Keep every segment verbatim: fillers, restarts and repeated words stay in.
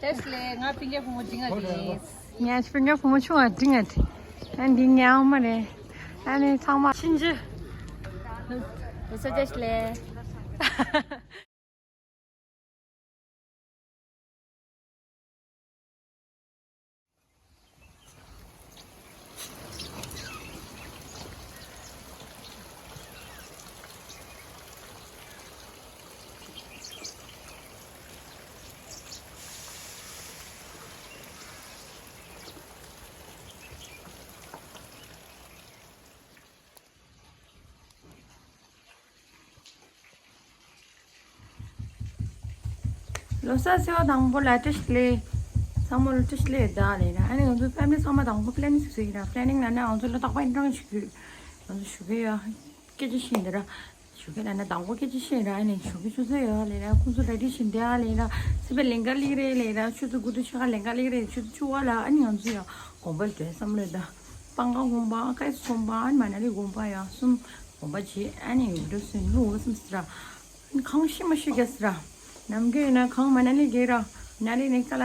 བཀྲ་ཤིས་བདེ་ལེགས། ང་སྤུན་ཀྱག་བུ་མོ་འབྲིང་ང་རེད། ངའི་སྤུན་ཀྱག་བུ་མོ་ཆུང་བ་འབྲིང་ང་རེད། ཨ་འདི་ངའི་ཨ་མ་རེད། ཨ་ནི་ཚང་མ་ཕྱིན་ཅི། ལོ་གསར་བཀྲ་ཤིས་བདེ་ལེགས། ལོ་གསར་ཟེར་བ་དང་པོ་ལ་བཀྲ་ཤིས་བདེ་ལེགས། ཚང་མ་ལ་བཀྲ་ཤིས་བདེ་ལེགས་ད་ལེ་ན། ཨ་ནི་ང་ཚོ་ཕེ་མི་ལི་ཚང་མ་དང་པོ་པི་ལེ་ནིང་ཞིག་བཟོ་ཡིན་ར། པི་ལེ་ནིང་ལ་ན་ང་ཚོ་ལ་རྟག་པར་ཡིན་གྲངས་ཞིག་ཡོད། ང་ཚོ་ཞུ་གི་ཡོད། སྐད་ཆ་བཤད་འདི་ར། ཞུ་གི་ལ་ན་དང་པོ་སྐད་ཆ་བཤད་ར། ཨ་ནི་ཞུ་གི་ཆུ་ཚོད་ཡོད་ལེ་ར། ཁོང་ཚོ་རེ་ཌི་བྱེད་འདི་ཨ་ལེ་ར། སི་པེ་ལེང་ཀ་ལིག་རེ་ལེ་ར། ཆུ་ཚོད་དགུ་དང་ཕྱེད་ཀ་ལེང་ཀ་ལིག་རེ། ཆུ་ཚོད་བཅུ་པ་ལ་ཨ་ནི་ང་ཚོ་ཡ་དགོན་པ་ལ་འགྲོ་བསམ་ལེ་ད། སྤང་ཁ་དགོན་པ། ཁ་སི་དགོན་པ། ཨ་ནི་མ་ན་ལི་དགོན་པ་ཡ་གསུམ། དགོན་པ་བྱེད། ཨ་ནི་ཡུལ་གྲུ་སུན་ལུ་སུམ་སི་ར། ཨ་ནི་གངས་ཤི་མ་ཤི་རྒྱ་སི་ར། ནམ་རྒྱུན་ཡིན་ན་གངས་མ་ན་ལི་གེ་ར། ན་ལི་ནི་ཀ་ལ་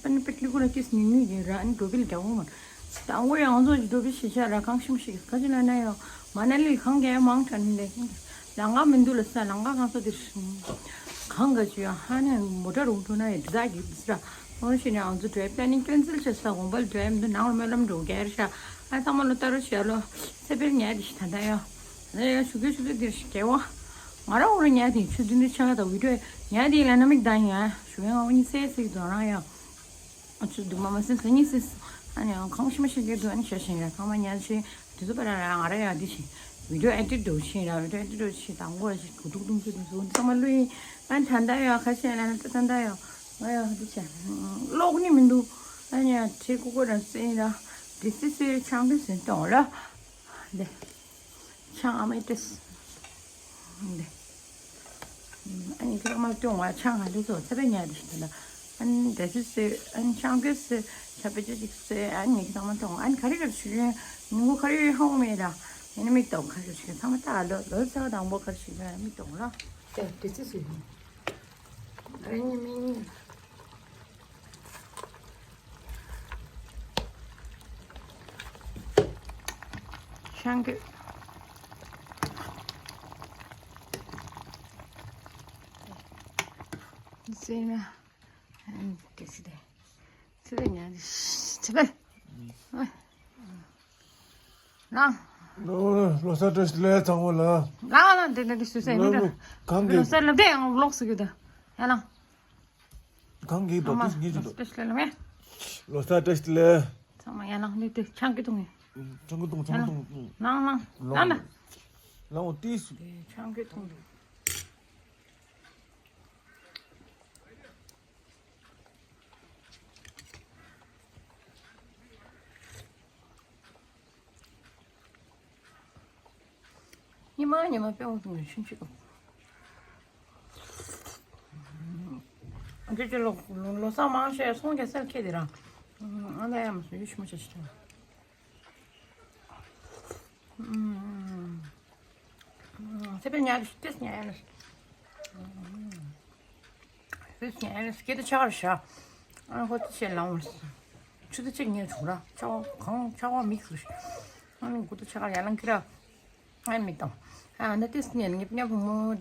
པན་པེ་ལི་ཀུ་ལ་ཀིས་ནི་ནི་གེ་ར། ཨ་ནི་འགྲོ་བིལ་རྒྱ་འོང་མ། དང་པོ་ཡང་ང་ཚོ་འགྲོ་བིལ་ཤི་ཤ་ར། གངས་ཤི་མ་ཤི་ག་ཅི་ལ་ན་ཡང་མ་ན་ལི་གངས་གེ་མང་དྲགས་ནི་ལེ། ལང་ཀ་མི་འདུག་ལ་ས། ལང་ཀ་གང་ས་དེ་གངས་ག་ཅི་ཡང་ཧ་ནི་མོ་ཊ་རུ་འགྲོ་ན་ཡང་འདི་དག་གི་སི་ར། འོ་ཞེས་ནས་ང་ཚོ་འགྲོ་པི་ལེ་ནིང་ཀེན་སེལ་བྱས་ས། དགོན་པ་ལ་འགྲོ་ཡ་མི་འདུག་ནང་ལ་སྨོན་ལམ་འགྲོ་གལ་ཤ། ཨ་ཚང་མ་ལོ་ལྟ་རོགས་བྱས་ལོ། ཚེ་འཕེལ་ཉལ་དེ་ཤི་ད་ལྟ་ཡ། ང་ཡ་ཞུ་གི་ཞུ་གི་འདིར་ཤི་གེ་བ། ང་ར་འོ་ར་ཉལ་དེ་ཆུ་དུན་དུ་ཆ་ག་ད་བི་ཌིའོ་ཉལ་དེ་ལ་ན་མིག་ད་ཡ། ཞུ་ཡ་ང་འོ་ཉི་ཚེ་ཚེ་གི་དོ་རང་ཡ། ཨ་ཆུ་དུ་མ་མ་སེ་སེ་ཉི་སེ། ཨ་ནི་ཡང་གང་ཤི་མ་ཤི་གེ་དུ་ཨ་ནི་ཤ་ཤེ་ཡ་ཚང་མ་ཉལ་ཤེ། དེ་ཚོ་པ་ར་ར་ང་ར་ཡ་དེ་ཤེ། བི་ཌིའོ་ཨེ་ཌིཊ་འགྲོ་ཤེ་ར། བི་ཌིའོ་ཨེ་ཌིཊ་འགྲོ་ཤེ་དང་པོ་ཤེ་གུ་ཏུག་ཏུང་ཏུ་དུ་ཚོ་ཚང་མ་ལུས། ཨ་ནི་ད་ད་ཡ་ཁ་ཤེ་ལ་ན་ད་ད་ཡ། ང་ཡ་དེ་ཤེ། གློག་ནི་མི་འདུག་ཨ་ནི་ཡ་ཁྲེ་ཀུ་ཀོ་ར་སེ་ཡིན་ར། དེ་སི་སི་ཆང་དུ་སེ་གཏོང་ལ། དེ། ཆང་ཨ་མའི་ཏེས། འདི། ཨ་ནི་ཁྱེད་རང་མ་སྐྱོང་བ་ཆང་ང་འདི་ཚོ་ཚ་པའི་ཉལ་དུ་ཞིག་ལ། ཨ་ནི་འདྲ་ཚིག་སེ། ཨ་ནི་ཆང་གི་སེ། ཆ་པེ་ཅི་ཅིག་སེ། ཨ་ནི་ཁྱེད་རང་མ་སྐྱོང་། ཨ་ནི་ག་རེ་ག་རེ་ཞུ་ཡོད། ཉིན་གུང་ག་རེ་ཡོད་ཧ་གོ་མེད་ལ། ཡིན་ན་མིག་ཏོག་ག་རེ་ཞུ་ཚང་མ་ལྟ་ལོ་ལོ་ཚ་བ་དང་པོ་ག་རེ་ཞུ་ཡོད་མིག་ཏོག་ལ། དེ་འདྲ་ཚིག་སེ། རེ་ཉི་མི་ཉི། ཤང་གི། ཟེར་ན། དེ་སི་དེ། སི་དེ་ཉལ་དེ། སི་དེ། ལང་། ལོ་ལོ་གསར་བཀྲ་ཤིས་བདེ་ལེགས་ཚང་མ་ལ། ལང་ལང་དེ་དེ་དེ་སུ་ཟེར་མི་འདུག་གང་གི། ལོ་གསར་ལབ་དེ་ཡང་ལོག་སུ་གི་ད། ཡ་ལང་། གང་གི་དོ་ཏིས་ངེས་ཀྱི་དོ། ལོ་གསར་བཀྲ་ཤིས་བདེ་ལེགས། ཚང་མ་ཡ་ལང་ལེ་དེ་ཆང་གི་འཐུང་ངེ། ཆང་གི་འཐུང་ཆང་གི་འཐུང་། ལང་ལང་ལང་ལ། ལང་འོ་ཏིས། དེ་ཆང་གི་འཐུང་། ཉི་མ་ཉི་མ་དཔེ་འོང་དུ་ཆུན་ཆུ། འདི་ཅི་ལོ་ལོ་སང་མང་ཤེས་སོང་རྒྱ་སེར་ཁྱེད་དེ་རང་། ཨ་ད་ཡ་མ་སོང་ཡུ་ཤུ་མ་ཆ་ཆ། ཚེ་འཕེལ་ཉལ་ལ་ཤི་ཏེས་ཉལ་ལ་ཤི། ཏེས་ཉལ་ལ་ཤི་སྐད་དུ་ཆག་ར་ཤ། ཨ་ཧོ་ཏི་ཆེ་ལང་བ་ལ་ཤི། ཆུ་ཚོད་གཅིག་ཉལ་བྱུང་ར་ཆག་གང་ཆག་བ་མིག་ཤུ་ཤི། ཨ་ནི་དགུ་ཏུ་ཆག་ཡ་ལང་ཁི་ར། ཨ་མིག་དང་། ཨ་ནི་ཏེས་ཉལ་ངེ་ཉ་བུ་མོ།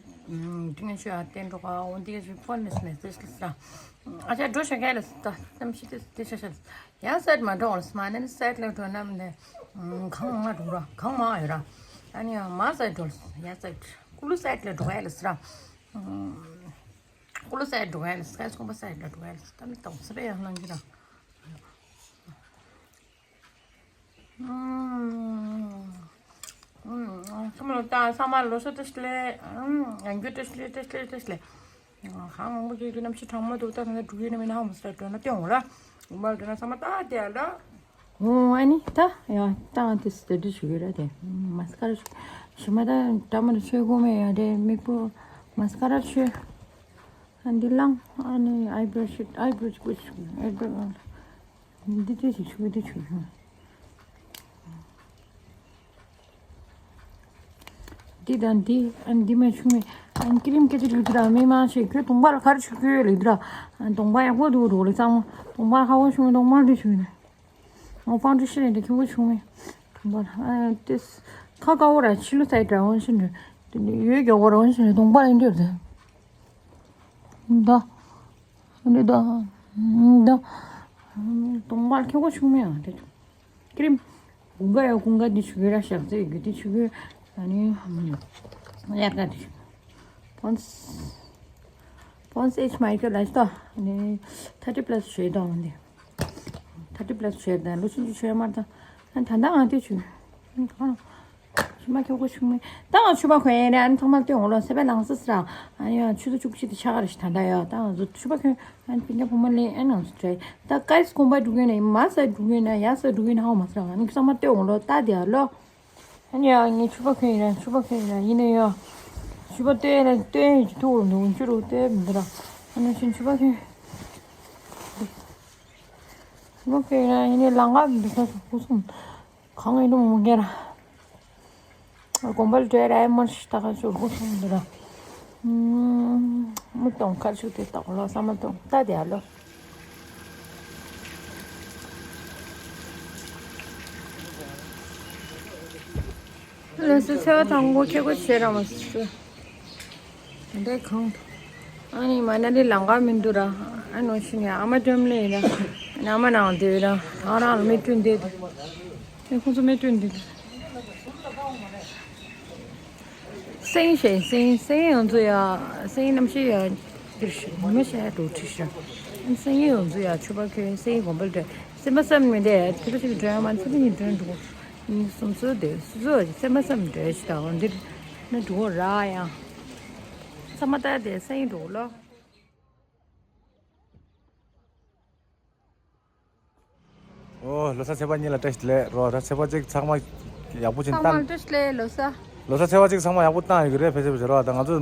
དྲི་ངན་ཤོ་ཡ་བསྟན་འགྲོ་ག་འོ་འདི་ག་ཞིག་ཕོན་ནས་ནས་ཏེས་ལ་ཤི་ར། ཨ་ཅག་འགྲོ་ཤ་ག་ལ་ཤི་ད་གཏམ་ཤི་ཏེས་ཏེ་ཤ་ཤ། ཡང་སའེ་ཌི་མ་འགྲོ་ལ་སི་མ་ནི་སའེ་ཌི་ལ་འགྲོ་ནམ་ནས། གང་མ་འགྲོ་ར་གང་མ་ཡོད་ར། ཨ་ནི་ཡང་མ་སའེ་ཌི་འགྲོ་ལ་ཡང་སའེ་ཌི་ཀུ་ལུ་སའེ་ཌི་ལ་འགྲོ་ཡ་ལ་སི་ར། ཀུ་ལུ་སའེ་ཌི་འགྲོ་ཡ་ལ་སི་ཁ་སྐོང་པ་སའེ་ཌི་ལ་འགྲོ་ཡ་ལ་སི་ད་མི་གཏོང་སི་རེ་ཡང་གནང་གི་ར། ཚང་མ་ལོ་ད་ཚང་མ་ལོ་གསར་བཀྲ་ཤིས་བདེ་ལེགས། ཡང་བསྐྱར་བཀྲ་ཤིས་བདེ་ལེགས་བཀྲ་ཤིས་བདེ་ལེགས་བཀྲ་ཤིས་བདེ་ལེགས། ཧང་མང་པོ་ཅིག་གི་གནམ་གཤིས་གྲང་མོ་འདུག་ད་ང་ཚོ་འགྲོ་གི་ཡིན་ན་མིན་ན་ཧང་མ་སར་འགྲོ་ན་སྟོན་འོང་ལ། འོང་བ་འགྲོ་ན་ཚང་མ་ཏག་ཏག་ལ། འོ་ཨ་ནི་ད་ཡང་ཏང་དེ་སི་ཏེ་འདྲི་ཞུ་གི་ར་དེ་མ་སི་ཀ་ར་ཞུ་ཞུ་མ་ད་འདྲ་མ་ར་ཆོས་གོ་མེད་ཡ་དེ་མིག་པོ་མ་སི་ཀ་ར་ཆོས་ཨ་འདི་ལང་ཨ་ནི་ཨའི་བྷོ་རོ་ཤིཊ་ཨའི་བྷོ་རོ་ཅིག་པོ་ཞུ་ཨའི་བྷོ་རོ་འདི་དེ་ཞིག་ཞུ་གི་དེ་ཆོས་ཞུ། འདི་དང་འདི་ཨ་འདི་མ་བྱུང་མེད། ཨ་ཀི་རིམ་སྐད་ཆ་རིག་འདུག་ར། མི་མང་ཆེ་ཁྱོད་གདོང་པ་ལ་ག་རེ་བྱུག་གི་ཡོད་ལེ་འདུག་ར། ཨ་གདོང་པ་ཡག་པོ་འདུག་འགྲོ་ལེ་ཚང་མ། གདོང་པ་ཁ་པོ་བྱུང་མེད། གདོང་པ་འདི་བྱུང་མེད། ཨོ་ཕའུན་ཌེ་ཤན་འདི་ཁྱོད་ཁྱོད་བྱུང་མེད། གདོང་པ་ལ་ཨ་ཏེས་ཁ་དཀར་པོ་ར་ཕྱི་ལོ་སའི་འདྲ་འོན་ཤིན་རེད། འདི་ནི་ཡོད་མགྱོགས་པོ་ར་འོན་ཤིན་རེད། གདོང་པ་ལ་འདི་རེད། ད་འདི་ད་ད་གདོང་པ་ལ་ཁྱོད་ཁྱོད་བྱུང་མེད། ཨ་དེ། ཀི་རིམ། དགུན་ཁ་ཡ་དགུན་ཁ་འདི་བྱུག་གི་ར། ཞག་ཚེ་ཡོད་གི་འདི་བྱུག་གི། ཨ་ནི་དབྱར་ཁ་འདི་བྱུག Pond's Pond's Age Micro Lash ད་ཨ་ནི་ཐར་ཊི་པ་ལ་སི་བྱས་ད་འོང་འདི། ཐར་ཊི་པ་ལ་སི་བྱས་ད་ལོ་ཆུང་ཆུང་བྱས་མ་ད། ཨ་ད་ད་ང་འདི་བྱུག་ད་ང་ཆུ་མ་ཁྱོད་ཁྱོད་བྱུང་མེད། ད་ང་ཆུ་མ་ཁོན་ཡིན་རེད། ཨ་ནི་ཚང་མ་སྟོན་འོང་ལོ། སེ་པའི་ལང་ས་སི་ར། ཨ་ནི་ཡང་ཆུ་ཚོད་བཅུ་གཅིག་དེ་ཆ་ག་རེ་ཞིག་ད་ད་ཡ། ད་ང་ཚོ་ཆུ་མ་ཁོན། ཨ་ནི་སྤུན་ཀྱག་བུ་མོ་ལེན་ཨ་ནང་སུ་བྲལ། ད་ཀའིས་དགོན་པ་འགྲོ་གི་ཡོད་ན་ཡིན། མ་ས་འགྲོ་གི་ཡོད་ན་ཡ་ས་འགྲོ་གི་ཡོད་ན་ཧ་མ་ས་ར། ཨ་ནི་ཚང་མ་སྟོན་འོང་ལོ། ད་དེ་ཡ་ལོ། ཨ་ནི་ཡ་ངས་ཕྱུ་པ་ཁྱོད་ཡིན་ར། ཕྱུ་པ་ཁྱོད་ཡིན་ར། ཡིན་ན་ཡ། ཕྱུ་པ་སྟོན་ཡ་ལ་སྟོན་ཡ་ཅིག་ཐུག་འོང་འདུག་འོང་ཅི་རུ་སྟོན་མི་འདུག་ར། ཨ་ནི་ཕྱུ་པ་ཁྱོད། ཕྱུ་པ་ཁྱོད་ཡིན་ར། ཡིན་ནའི་ལང་ཀ་མི་འདུག་ས་སུ་ཁུ་སུམ། གང་ཡིན་ནོ་མི་རྒན་ར། དགོན་པ་ལ་འགྲོ་ར་མར་ཞིག་ད་ག་ཞོར་གོ་སོང་འདི་ར། མི་གཏོང་ཁ་ཆུ་དེ་བཏང་ལོ་ས་མ་གཏོང་ད་དེ་ཨ་ལོ། ལོ་སི་ཚེ་བ་དང་གོ་ཁེ་གོ་བྱེད་ར་མ་སུ། འདྲེ་གང་། ཨ་ནི་མ་ན་ལི་ལང་ཀ་མི་འདུག་ར། ཨ་ནོ་ཤི་ནི་ཨ་མ་ཏྲམ་ལེ་ཡིན་ར། ཨ་མ་ནང་དེ་ར། ཨ་རང་ལ་མི་ཏྲུན་དེ། ཨེ་ཁོང་ཚོ་མི་ཏྲུན་དེ། སེང་ཤེ་སེང་སེང་ཡོང་ཚོ་ཡ། སེང་རྣམ་ཤེས་ཡ། དེར་ཤི་མི་ཤེས་འགྲོ་ཁྲི་ཤི། སེང་ཡོང་ཚོ་ཡ་ཆུ་པ་ཁྱོད་སེང་གོམ་པ་ལ་སེམས་པ་བསམ་མི་འདས་ཐུབ་པ་ཞིག་འགྲོ་ཡ་མ་ཚུབ་ཉིན་འགྲོ་འགྲོ། ཉིན་གསུམ་སོ་དེ་སུ་ཚོ་སེམས་པ་བསམ་འདྲ་ཞིག་དང་འདིར་ན་འགྲོ་ར་ཡང་། ཚ་མ་ལྟ་དེ་སེང་འགྲོ་ལོ། ཨོ་ལོ་གསར་ཚེས་པ་གཉིས་ལ་བཀྲ་ཤིས་བདེ་ལེགས་རོ། ད་ཚེས་པ་གཅིག་ཚང་མ་ཡག་པོ་ཅིག་ཚང་མ་བཏང་། བཀྲ་ཤིས་བདེ་ལེགས་ལོ་གསར། ལོ་གསར་ཚེས་པ་གཅིག་ཚང་མ་ཡག་པོ་བཏང་ཡོད་ཀྱི་རེད། ཕལ་ཆེར་ཕལ་ཆེར་རོ། ད་ང་ཚོ་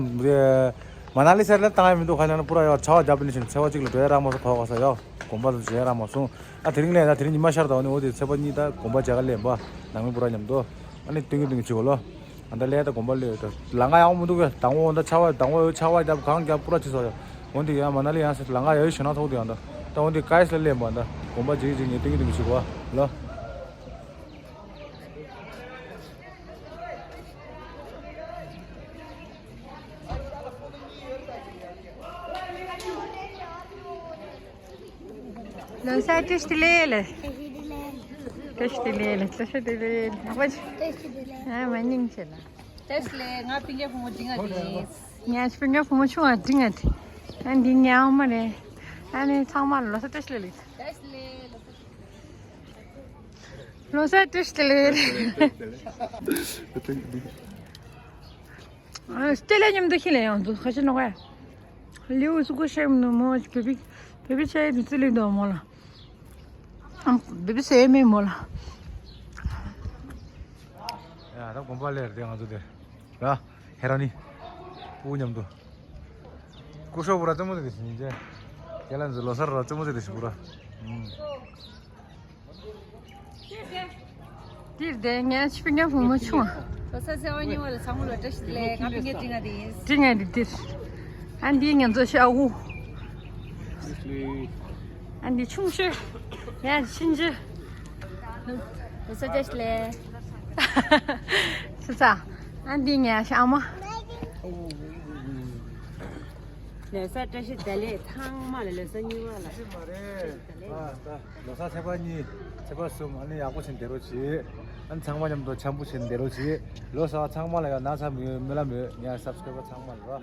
མ་ན་ལི་སར་ལ་བཏང་ཡ་མི་འདུག་ཁ་ན་པུ་ར་ཡོ་ཆར་པ་བརྒྱབ་པ་ནི་བཞིན་ཚེས་པ་གཅིག་ལ་འགྲོ་ཡ་རག་མ་སོང་། གོ་ག་ས་ཡོ་དགོན་པ་ཚོ་འགྲོ་ཡ་རག་མ་སོང་། ཨ་དེ་རིང་ལས་ད་དེ་རིང་ཉི་མ་ཤར་དང་ནི་འོ་དེ་ཚེས་པ་གཉིས་ད་དགོན་པ་མཇལ་ཁ་ལེན་པ་ནང་མི་པུ་ར་མཉམ་དུ་ཨ་ནི་སྟོན་གི་སྟོན་གི་བྱེད་གོ་ལོ། ཨ་ད་ལས་ད་དགོན་པ་ལས་ད་ལང་ཀ་ཡག་མི་འདུག་གས། དང་པོ་འོ་ད་ཆར་པ་དང་པོ་ཡོ་ཆར་པ་བརྒྱབ་གངས་བརྒྱབ་པུ་ར་ཅི་སོ་ཡོ། འོ་འདི་ཡང་མ་ན་ལི་ཡང་ཟེར་ལང་ཀ་ཡོད་ཞོ་ན་ཐོག་དེ་ཡང་ད། ད་འོ་འདི་ཀའིས་ལ་ལེན་པ་ད་དགོན་པ་ཇིག་ཇིག་ངས་སྟོན་གི་སྟོན་གི་བྱེད་གོ་ལོ། ལོ་གསར་བཀྲ་ཤིས་བདེ་ལེགས་ལེ། བཀྲ་ཤིས་བདེ་ལེགས་ལེ། བཀྲ་ཤིས་བདེ་ལེགས་ལེ། ཨ་མ་སྙིང་རྗེ་ལ། བཀྲ་ཤིས་བདེ་ལེགས། ང་སྤུན་ཀྱག་བུ་མོ་འབྲིང་ང་རེད། ང་སྤུན་ཀྱག་བུ་མོ་ཆུང་བ་འབྲིང་ང་རེད། ཨ་འདི་ངའི་ཨ་མ་རེད། ཨ་ནི་ཚང་མ་ལོ་གསར་བཀྲ་ཤིས་བདེ་ལེགས། ལོ་གསར་བཀྲ་ཤིས་བདེ་ལེགས། ཨ་སྟེ་ལས་མཉམ་དུ་ཤི་ལས་ཡོང་དུ་ཁ་ཤས་ནོག་ཡ། ལིའུ་སུ་ཀུ་ཤེམ་ནུ་མོ་བེ་བི་བེ་བི་ཆའི་དུ་ཙི་ལི་དོ་མོ་ལ། བེ་བི་སེ་མེ་མོ་ལ། ཡ་ད་དགོན་པ་ལེར་དེ་ང་ཚོ་དེ་ར་ཧེ་ར་ནི་སྤུ་གུ་མཉམ་དུ། སྐུ་ཞབས་པུ་ར་ཙེ་མོ་དེ་དེ་བཞིན་བྱས། ཁྱེད་ལ་ཚོ་ལོ་སར་ར་ཙེ་མོ་དེ་དེ་བཞིན་པུ་ར། འདིར་བསྡད་ངའི་སྤུན་ཀྱག་བུ་མོ་ཆུང་བ། ལོ་གསར་ཚེས་པ་གཉིས་པ་ལ་ཚང་མ་ལ་བཀྲ་ཤིས་བདེ་ལེགས། ང་སྤུན་ཀྱག་འབྲིང་ང་དེ་ཡིན། འབྲིང་ང་དེ་འདིར། ཨ་འདི་ང་ཚོ་ཤ་འུ། ཨ་འདི་ཆུང་ཤོས། ངའི་ཆུང་ཤོས། ལོ་གསར་བཀྲ་ཤིས་བདེ་ལེགས། ཆུ་ཚ། ཨ་འདི་ངའི་ཤ་མ། ལོ་གསར་བཀྲ་ཤིས་བདེ་ལེགས། ཚང་མ་ལ་ལོ་གསར་གཉིས་པ་ལ། ཨ་ད་ལོ་གསར་ཚེས་པ་གཉིས། ཚེས་པ་གསུམ། ཨ་ནི་ཡག་པོ་བྱས་བསྡད་རོགས་བྱེད། ཨ་ནི་ཚང་མ་མཉམ་དུ་འཆམ་པོ་བྱས་བསྡད་རོགས་བྱེད། ལོ་གསར་ཚང་མ་ལ་ཡང་ན་ཚ་མི་ཡོད་མི་ལ་མི་ཡོད་ངའི་སབ་སི་ཀ་རའི་བར་ཚང་མ་ལ་རོ།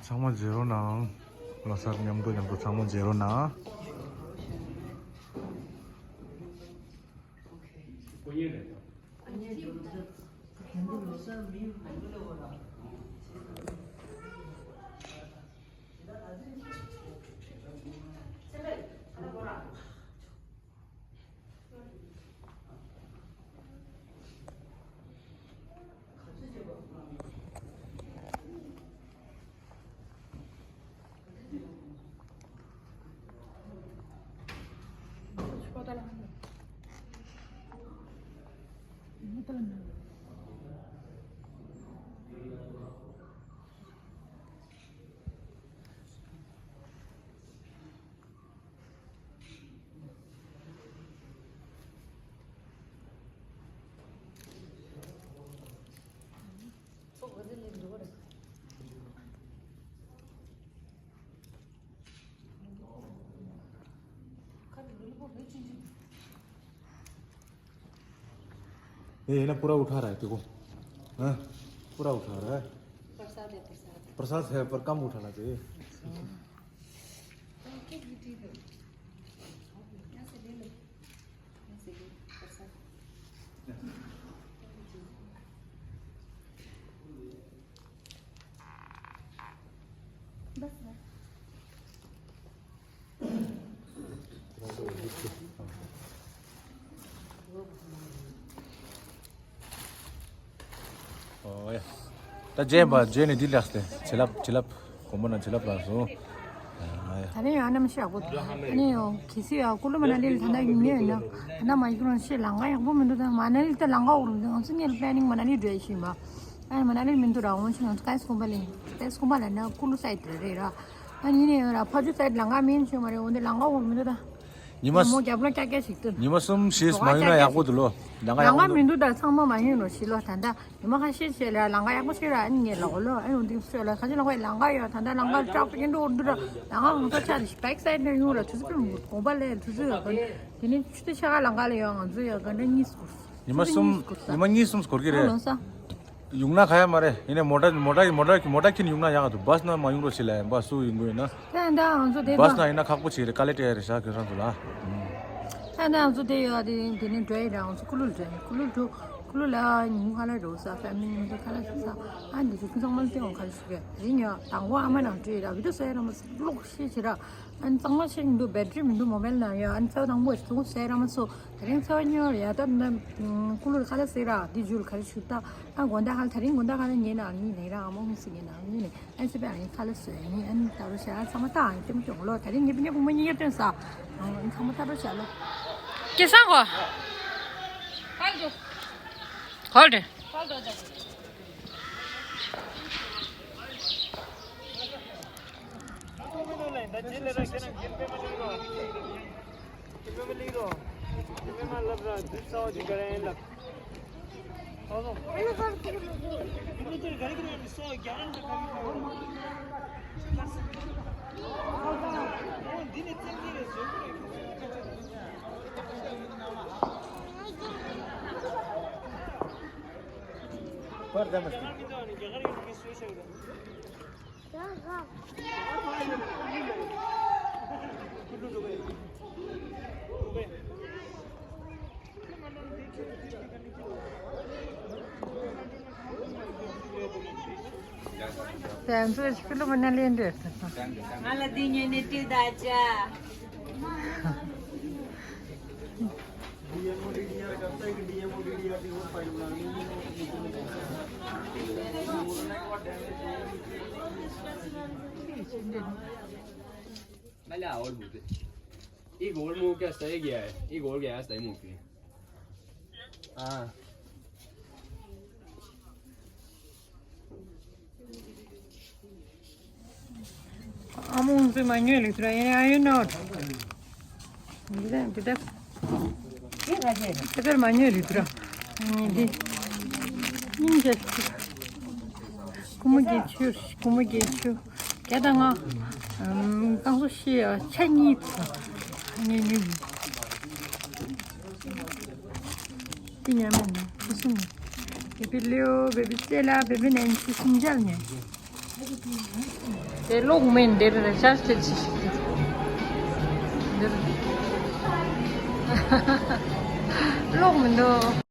ཚང་མ་མཇལ་རོགས་གནང་། ལོ་གསར་མཉམ་དུ་མཉམ་དུ་ཚང་མ་མཇལ་རོགས་གནང་། ये ना पूरा उठा रहा है, देखो। हाँ, पूरा उठा रहा है। प्रसाद है, प्रसाद। प्रसाद है, पर कम उठाना चाहिए। ཨོ་ཡ། ད་རྗེས་པ་རྗེས་ནས་འདི་ལེགས་ཏེ་བྱིན་རླབས་བྱིན་རླབས་གོང་མ་ན་བྱིན་རླབས་རག་སོང་། ཨ་ཡ། ད་ནི་ཡང་ནམ་ཤག་པོ་ཨ་ནི་ཡང་གི་སི་ཡང་ཀུ་ལུ་མ་ན་ལི་ལ་ད་ནི་ཡིན་ནི་ཡོད་ན་ད་ནི་མ་ཡིག་རོན་ཤེས་ལང་ག་ཡག་པོ་མི་འདུག་ད་མ་ན་ལི་ད་ལང་ག་འོག་རུ་འདུག་ང་ཚོ་ངེད་ལ་པེ་ནིང་མ་ན་ལི་འགྲོ་ཡི་ཤི་མ་ཨ་ནི་མ་ན་ལི་མི་འདུག་ར་འོང་ཤི་ང་ཚོ་ཀའི་སི་ཁོང་པ་ལེན་ཀའི་སི་ཁོང་པ་ལ་ན་ཀུ་ལུ་སའི་ཏི་རེད་ར་ཨ་ནི་ཡིན་ནི་ཡོད་ར་ཕ་ཇུ་སའི་ཏི་ལང་ག་མིན་ཤི་མ་རེད་འོང་དེ་ལང་ག་འོག་མི་འདུག་ད། ཉི་མ་མོ་རྒྱབ་ལོ་ཀྱག་ཀྱག་ཞིག་ཏུ། ཉི་མ་གསུམ་བཞི་མ་ཡོང་ན་ཡག་པོ་འདུག་ལོ། ལང་ག་ཡག་པོ་འདུག་མི་འདུག་ད་ཚང་མ་མ་ཡོང་རོགས་ཞིག་ལོ་ད་ལྟ་ཉི་མ་ཁ་ཤས་ཤིག་ལ་ལང་ག་ཡག་པོ་ཞིག་ར་ཨ་ནི་ངས་ལོག་ལོ་ཨ་ཡོང་འདུག་ཤོད་ལ་ཁ་ཅིག་ལང་ག་ཡག་ལང་ག་ཡོད་ད་ལྟ་ལང་ག་ཀྲག་ཀྲག་འགྲོ་འདུག་ར་ལང་ག་ང་ཚོ་ཆ་ཞིག་བེག་སའིད་ནས་ཡོང་ར་ཆུ་ཚོད་དགོངས་པ་ལས་ཆུ་ཚོད་ཡོད་ག་དེ་ནས་ཆུ་ཚོད་ཆ་ག་ལང་ག་ལ་ཡོད་ང་ཚོ་ཡོད་ག་འདྲ་གཉིས་སུ་ཉི་མ་གསུམ་ཉི་མ་གཉིས་གསུམ་འགོར་གི་རེད། ལོ་ས། ཡོང་ན་ག་ཡ་མ་རེད། ཡིན་ནའི་མོ་ཊ་མོ་ཊ་མོ་ཊ་མོ་ཊ་ཁྱེར་ཡོང་ན་ཡག་འདུག་བྷས་ན་མ་ཡོང་རོགས་བྱེད་ལ་ཡིན་པ་སུ་ཡིན་དགོས་ཡིན་ན། ད་ད་ང་ཚོ་དེ་བྷས་ན་ཡིན་ན་ཁག་པོ་ཆེ་རེད། དཀའ་ལས་སྤྲད་ཡ་རེད་ཤག་ཁྱེད་རང་ཚོ་ལ། ད་ད་ང་ཚོ་དེ་ཡོད་དེ་དེ་ནས་འགྲོ་ཡི་རེད། ང་ཚོ་ཀུ་ལུ་འགྲོ་ཡི་ཀུ་ལུ་འགྲོ་ཀུ་ལུ་ལ་ཉིན་ཁ་ལ་འགྲོ་ས་ཕེ་མི་ལི་མི་འདུག་ཁ་ལ་ཤི་ས་ཨ་འདི་ཚོ་ཁྱིམ་ཚང་མ་ལ་སྟེང་འོང་ཁ་ལ་ཤི་གི་རེད། ཡིན་ཡང་དང་པོ་ཨ་མ་ནང་འགྲོ་ཡི་ར་བི་ཌིའོ་བཟོ་ཡ་ར་མ་ཟད་གློག་ཤེས་བྱེད་ར། ཨ་ནི་གཙང་མ་ཤེས་མི་འདུག་བེ་ཊི་རི་མི་འདུག་མོ་བེལ་ནང་ཡོད། ཨ་ནི་ཚེ་བ་དང་པོ་ཞིག་ཚོང་ཟས་ར་མ་སོ། དེ་རིང་ཚེ་བ་གཉིས་པ་ཡ་ད་ན་ཀུ་ལུ་ཁ་ལ་ཟེར་ར་འདི་ཇུ་ལ་ཁ་ལ་ཞུ་ད། ཨ་དགོང་དག་ཁ་ལ་དེ་རིང་དགོང་དག་ཁ་ལ་ངའི་ནང་ལ་ངའི་ནང་ར་ཨ་མ་ཧུང་སི་ངའི་ནང་ལ་ངའི་ནང་ཨ་ནི་ཚེ་བ་ཨ་ནི་ཁ་ལ་ཟོས་ཨ་ནི་ཨ་ནི་ད་རུ་ཤ་ཨ་ཚང་མ་ད་ཨ་ནི་ལྟད་མོ་སྐྱོང་ལོ། དེ་རིང་ངའི་པི་ཉ་གུང་མ་གཉིས་ཡར་སྟོན་ས་ཨ་ནི་ཚང་མ་ད་རུ་ཤ་ལོ། སྐལ་བཟང་གོ། ཧོལ་ཌ། ཧོལ་ཌ། ང་ལ་འདི་ཉོས་ནས་སྤྲད་ད་ཅག एक और मूव क्या सही गया है, एक और गया सही मूव पे। हाँ। ཨ་མ་འུ་ཚོས་མ་ཉོས་ལེགས་ཐུ་ར་ཡིན། Are you not? འདི་འདི་འདི་འདི་མ་ཉོས་ལེགས་ཐུ་ར། འདི་སྙིང་རྗེ། སྐུ་ངོ་དགེ་ཆོས། སྐུ་ངོ་དགེ་ཆོས། རྒྱ་དང་ང་། ཨམ། རྐང་བཟོ་ཤེས་ཡ་ཆ་གཉིས་ཐོག་ངས་ཉོས་ཡིན། དེ་ཉམས་མེད་ནས་ཁུ་སིམ་ནས། བེ་བི་ལིའུ། བེ་བི་སྟེ་ལ། བེ་བི་ནན་སི་ཤིང་འཇལ་ནས། དེ་གློག་མེད་འདིར་རེ་ཤར་སྤྲད་ཅི་ཞིག་འདིར། གློག་མི་འདུག